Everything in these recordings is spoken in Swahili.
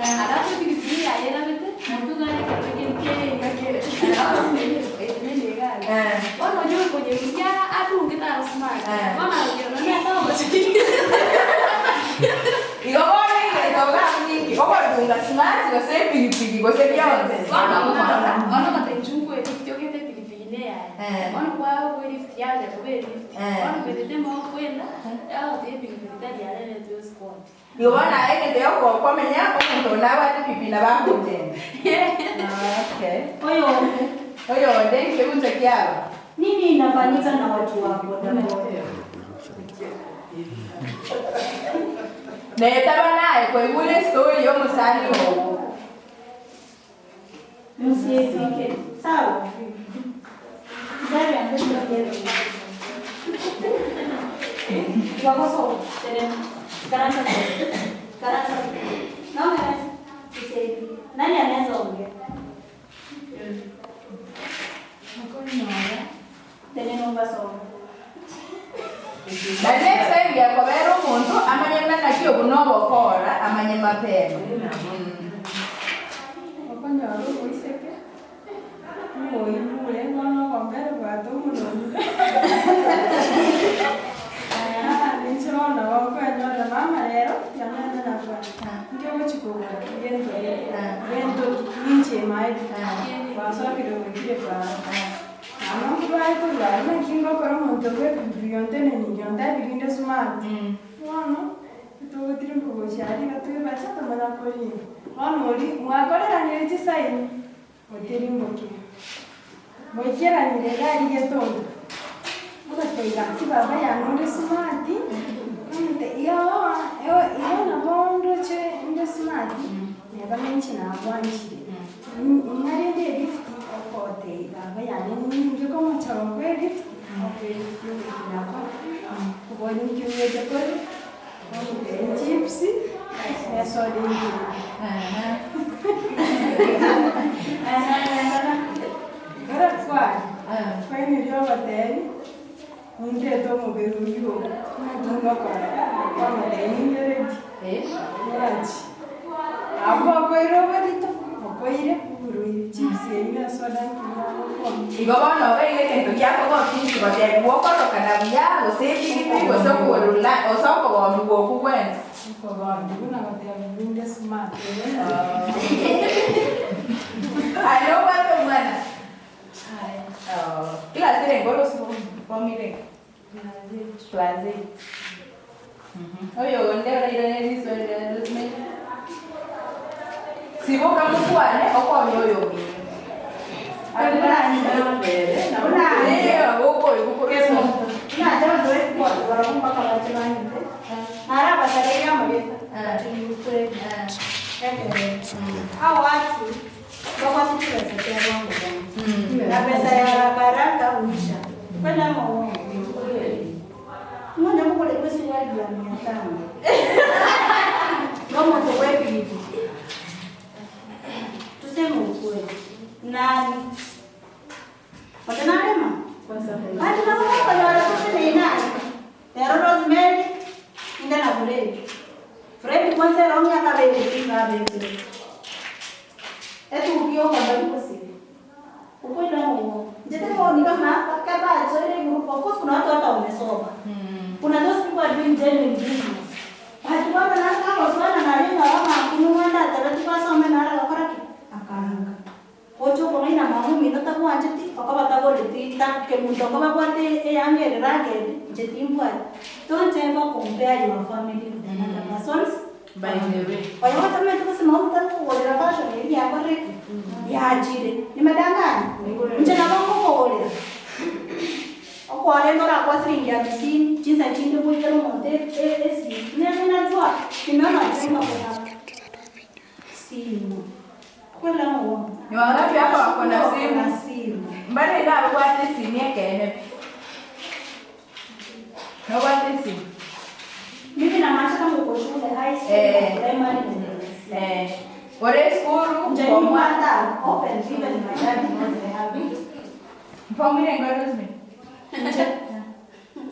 Alafu pikipiki ayerabete muntu gane kereke Ono yo kwenye ya adunge ta smart. Ona yo no na ta Igo bono igetoga mingi okodunga smart gose epikipiki gose bionse. Ono matenchungu lift yokete pikipiki ne yaye. Ono kwa kwa lift yaje kwa lift. Ono betete mo kwenda ya te pikipiki tali yale tu squad. Igo bono egete okokomenya omonto nabwate epikipiki nabakogenda. Okay. Oyo oyo ndenke unze kiao. Nini inafanyika na watu wa bodaboda? Netaba naye kwaigure story y'omusani owo. Msiefike. Sawa. Ndari angesho leo. Wakoso tena karasa. Karasa. Naona tusaidie. Nani anaweza ongea? Tena basoma. Na next time yakobera omonto amanye nakio bunobokora amanye mapema. Okonyora omoiseke omoibure bono ogombere bwate omononire. Ninche bono gokwenyora mama rero yanene nabwate nkio gochikogora gento gento ninche maete gwasokire goikire para Ano kurwara kurwara naki ngokora omonto bwa epikipiki onteneni ontebirinde smart. Bono togotiri mbogochia iga twebacha tomanya korina. Bono ori mwakoreranire chisaini otirimbokia. Moikeranire iga aria getondo. Ogateba gaki baba yane ore smart, omte igo igo nabo ndoche inde smart, neba ninche nabwanchire. Ng'arende elift okote baba yane ninche komochaba kwe elift, okwe elift nako. Kubonye nkiuwete kore, omte chips, esoda engine. Gara kwani, kwani riobateri, nindete omobere oywo, naki ngokora, kwamotebia ninde ready. Mwanchi. Abwo okoire oborito, okoire oborwaire, chips eywo esoda nkinywa. Igo bono obeire egento kiakogotinchi gotebia gwokorokana buya gose epikipiki gose okorula gose okogombi gwoku gwensi. Okogombi buna gotebia ninde smart. Aye nobwate omwana? Class ere ngoro omire? Class 8. Oyo onde orairane riso Rosemary. Siboka mukwane okonye oyo omino. Na pesa ya haraka uisha. Kwenda mwa mwana mko le pesa ya 500. Mama tuwe hivi. Tuseme ukweli. Nani? Watanarema? Hadi na kwa wala tuseme nani? Pero Rosemary inda na Fred. Fred kwanza ronga kabele kabele. Etu ukio kwa ndani ukweli huo. Ndio ni kama kama zote group of course kuna watu hata wamesoma. Kuna those people are doing genuine business. Watu wana na kama sana na lenga kama kununua taratibu soma na akora ki akaranga. Ocho kwa ina mahumi nota kwa anjeti akaba tabo leti ta ke muntu akaba kwa te yange rage jeti mbwa. Don't ever compare your family with another person's. By the way. Kwa hiyo hata mimi tukasema mtu kuolera fashion ili yakore yajire ni madanganya nje na bongo kuolera okwale ndora kwa siringi ya 50 jinsi chinde kuikero monte esi nene najua nimeona chumba kwa simu kwela huo ni wangapi hapa wako na simu mbali ndio kwa simu yake ene no kwa simu mimi na maana kama uko shule high school primary ore school form 1 open even my dad knows they have it form 1 ngo Rosemary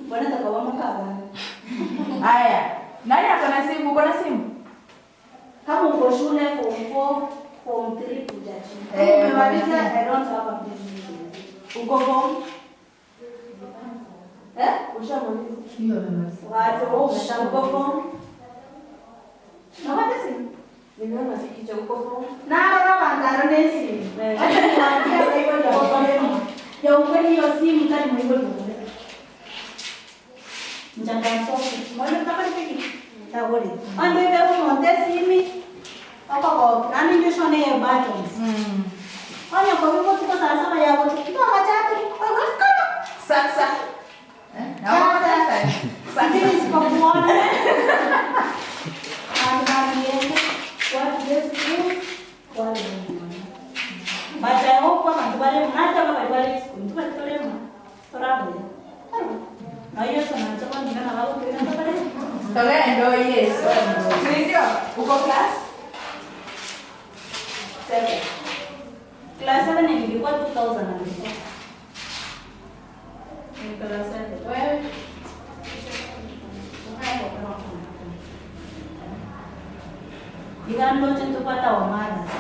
bwana takawa mkaba haya nani ako na simu uko na simu Kama uko shule form 4, form 3 kuja chini. Umemaliza, I don't have a business. Uko form? Eh? Ushamaliza? Ndio nimemaliza. Wacha wewe uko form? Na wacha si? Nimeona kicha uko form. Na roho bandaro nesi. Acha niwaambie kwa hivyo ndio kwa ya ukweli hiyo simu kali mwigo ndio. Njanga soko. Mbona kama ni tagore. Ando ibe monte simi. Akako nani ndio shone ya buttons. Onyo kwa hivyo tuko saa saba ya watu. Tuko watatu. Sasa. Sasa. Sasa nisipokuona. But I hope abantu bali hata bali bali siku tubatolema torabo. Na hiyo sana ndio nina na wao tena bali. Tole ndo Yesu. Ndio uko class 7. Class 7 nilikuwa 2004. Ni class 7. Wewe Igando tupata our mothers,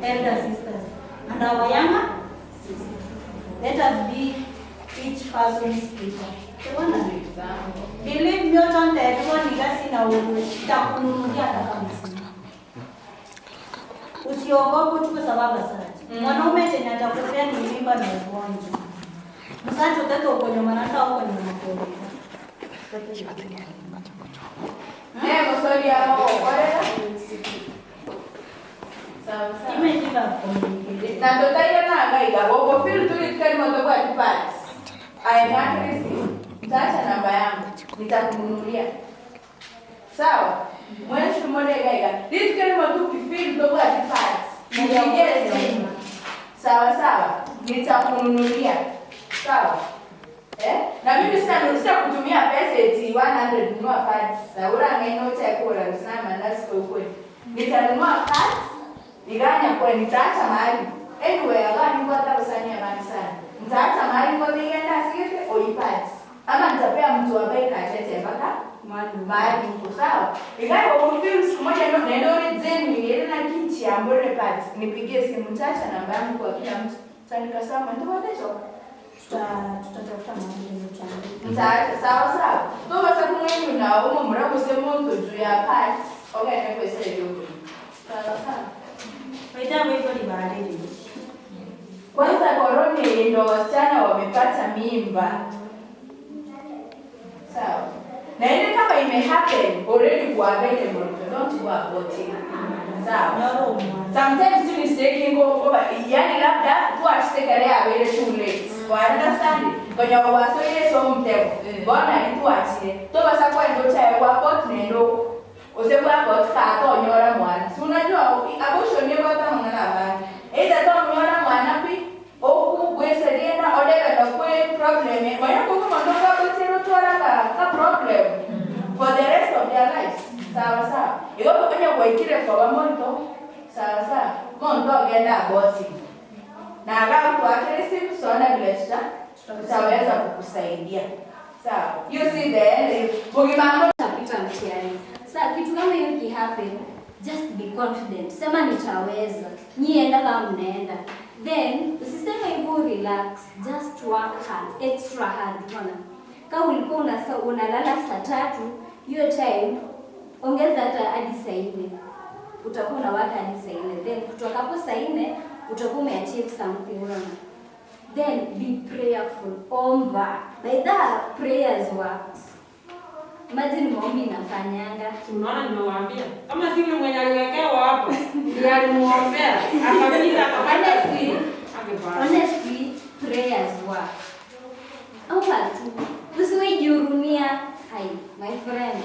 elder sisters, and our younger sisters. Let us be each person's teacher. Believe me, on the everyone sina utakununulia hata kama sina. Usiogope tu kwa sababu asante. Mwanaume chenye atakupea ni mimba na ugonjwa. Msacho tatu uko nyuma na hata uko nyuma kwa. Eh, sorry hapo. Sawa sawa. Imejiba communicate. Na totaira na gaiga gogo feel tu litkali moto kwa parts. I am receive. Nitaacha namba yangu. Nitakununulia. Sawa? Mwezi mmoja gaiga. Litkali moto kifeel to kwa parts. Nipigie simu. Sawa sawa. Nitakununulia. Sawa? Eh? Na mimi sina kutumia pesa eti 100 nunua pads. Na ura ngeno cha kula usina mandazi kwa ukweli. Nitanunua pads. Niganya kwa nitaacha mahali. Anyway, agani kwa hata usania mali sana. Nitaacha mahali kwa nigenda asikipe oipads. Ama nitapea mtu ambaye kachete mpaka mahali huko sawa. Iganya kwa feel siku moja ndio nenda ule zenu ile na kichi ambore pads. Nipigie simu nitaacha namba yangu kwa kila mtu. Sasa nikasema ndio watejo. Tutatafuta mahali mtaani. Nitaacha sawa sawa. Ndio basi kumwenyu na umo mrabu sema mtu juu ya pads. Okay, ndio sasa hiyo. Sawa sawa. Kwanza korona ndio wasichana wamepata mimba. Sawa. Na ile kama ime happen already kwa available, don't go about it. Sawa. Sometimes you mistake ngo yani labda tu ashtekele abele too late. Kwa understand? Kwenye waso ile so mtego. Bona ni tu achie. To basa kwa ndo cha kwa pot nendo. Osebwa kwa kato nyora mwana. Si unajua abortion ni kwa mwana bana. Either to nyora mwana pi oku gweseriena odebe no kwe problem. Kwa hiyo kwa mwana kwa botero twara ka problem for the rest of their lives. Sawa sawa. Iyo kwenye waikire kwa monto. Sawa sawa. Monto agenda bosi. Na aga kwa kile sona vile tutaweza kukusaidia. Sawa. You see the end. Mugimambo tapita mtihani. Sasa kitu kama hiyo ki happen, just be confident. Sema nitaweza. Nyie enda kama mnaenda. Then usiseme hivyo, relax, just work hard, extra hard, unaona. Kama ulikuwa unalala saa 3, hiyo time ongeza hata hadi saa 4. Utakuwa unawaka hadi saa 4. Then kutoka hapo saa 4 utakuwa umeachieve something, unaona. Then be prayerful. Omba. By that prayers works. Imagine maombi inafanyanga. Unaona nimewaambia. Kama si yule mwenye aliwekewa hapo, ndiye alimuombea, akapita akapata si. Honestly, prayers work. Omba tu. Usiwe jihurumia. Hai, my friend.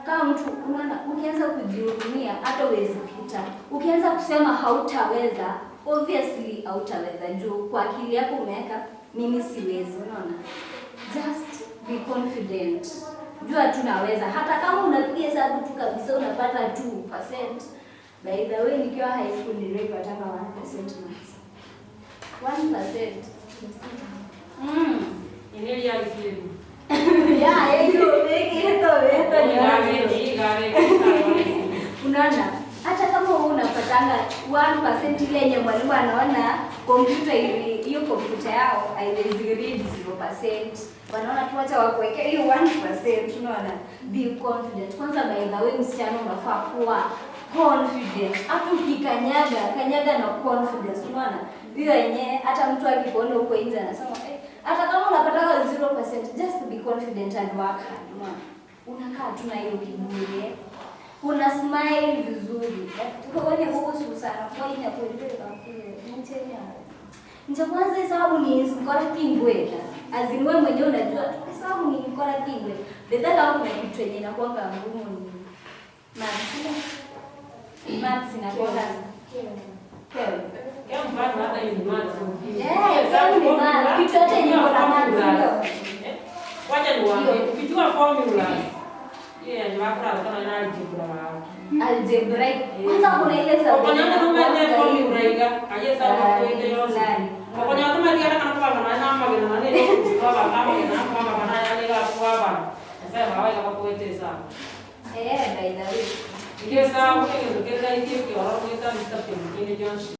Kama mtu unaona ukianza kujihurumia hata huwezi pita. Ukianza kusema hautaweza, obviously hautaweza juu kwa akili yako umeweka mimi siwezi, unaona. Just be confident. Jua tunaweza hata kama unapiga hesabu tu kabisa unapata 2%. By the way, nikiwa high school nilipata 1% maths. 1%. Ineli alisema. Yeah, hiyo mengi hata wewe. Unaona? Hata kama 1% ile yenye mwalimu anaona kompyuta ili hiyo kompyuta yao haiwezi read 0%. Wanaona tu wacha wakuwekea hiyo 1%, unaona? Be confident. Kwanza by the way, msichana unafaa kuwa confident. Hata ukikanyaga, kanyaga na confidence, unaona? Hiyo yenyewe hata mtu akikuona huko nje anasema eh, hata kama unapata 0%, just be confident and work hard, unaona? Unakaa tu na hiyo kiburi eh. Una smile vizuri. Tukaone kuhusu sana kwa ina kuendelea kwa mchenya. Nje kwanza hesabu ni nkora kingweta. Azimwe mwenyewe unajua tu hesabu ni nkora kingweta. Bedha kama kuna kitu yenye inakuanga ngumu ni maths. Maths inakuanga keo. Kama mfano hata hiyo ni maths. Eh, keo ni maths. Kitu yote yenye iko na maths ndio. Wacha niwaambie, ukijua formulas, ile ni wakra kama na algebra. Algebra. Kwanza kuna ile za Okonyana no mende formula iga, aye sawa kwa ile yonse. Okonyana no mende kana kwa kana na mama na nene, kwa baba kama na mama kana ya ile kwa baba. Sasa hawa kwa kuwete sawa. Eh, by the way. Ile sawa kwa ile ndio ile kwa kwa ile mstari mwingine Johnson.